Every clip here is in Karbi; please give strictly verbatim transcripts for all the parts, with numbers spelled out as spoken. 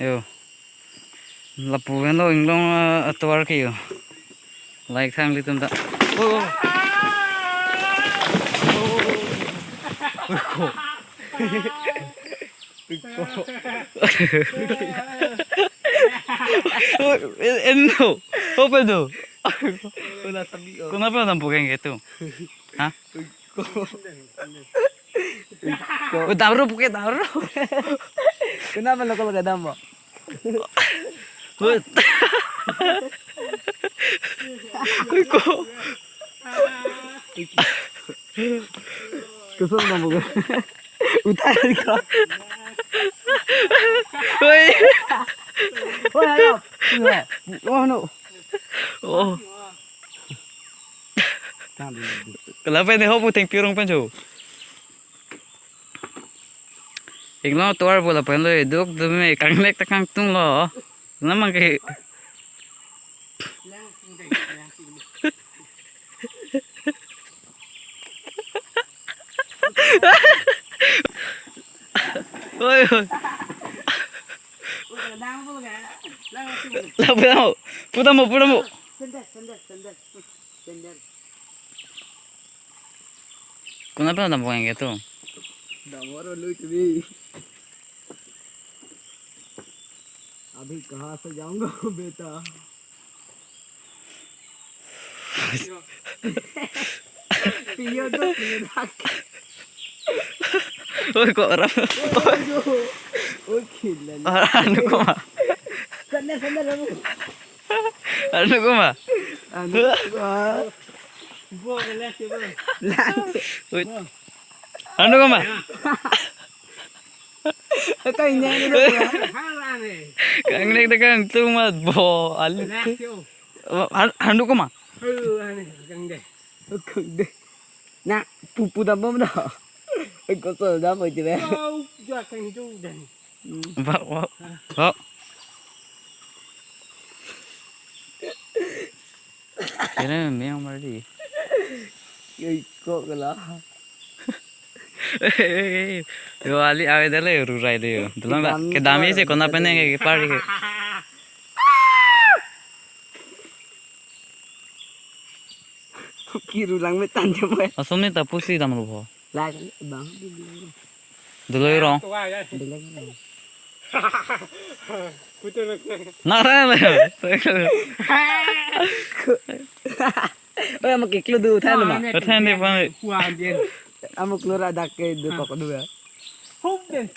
Yo. Lapu henlo inglong, ah, atovar ke yo. Like thang litum ta. Oh. Oh, ko. Ko. Oh, en-, enlo. Apa tu? Una sabi, oh. Kenapa nampok yang gitu? Hah? Ko. Ko. Oh, damro puke damro. Kenapa lo kalau gak damro? Wait. Ko. Kusum damro. Utai ko. Woi. Woi, ayo. Oh, no. Oh. Kenapa ini hopu teng pirung penjo? Inglong atovar bola pen lo eduk dum me kangnek ta kangtung lo. Namang ke. Oi, oi. Lapu mo, puta mo, puta mo. Kenapa nampok yang gitu? Damro lui tu bi. अभी कहाँ से जाऊंगा बेटा? पियो तो पियो ना। Oi, ko orang. Oke, lalu. Orang anu ko ma. Sana, sana, lalu. Anu ko ma. Anu ko ma. Lalu. Oi. Anu ko ma. Ito, hindi, hindi. Kangnek ta kangtung ma bo alu. Anu ko ma. Kangde. Na, pupu dam bom do. Ko sol dam oi tibe. Wow, jua kang hidu dan. Wow, wow. Wow. Kira memang mari. Yoi, ko kala. Yo, ali awe dale rurai de yo. Dulang da. Kedam kedam isi kona peneng ke par ke. Kiru lang metan jam eh. Asom ni ta pusi damlo bo. Lah, bang di bilang. Dolo rong. Bilang. Nara na. Oh, amo kiklo du than ma. Than de pa. Amo klora dak ke du kok du ya. Hop den.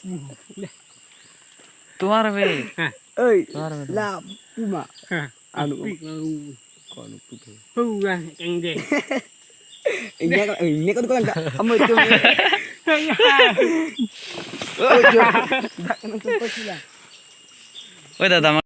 Tuar be. Oi, tuar be. La uma. Anu. Apik lalu. Ko anu tu ke. Hua, engge. Ini kan, ini kan tukang tak. Amo itu. Oh, jo. Dak anu tu sila. Oi, dada.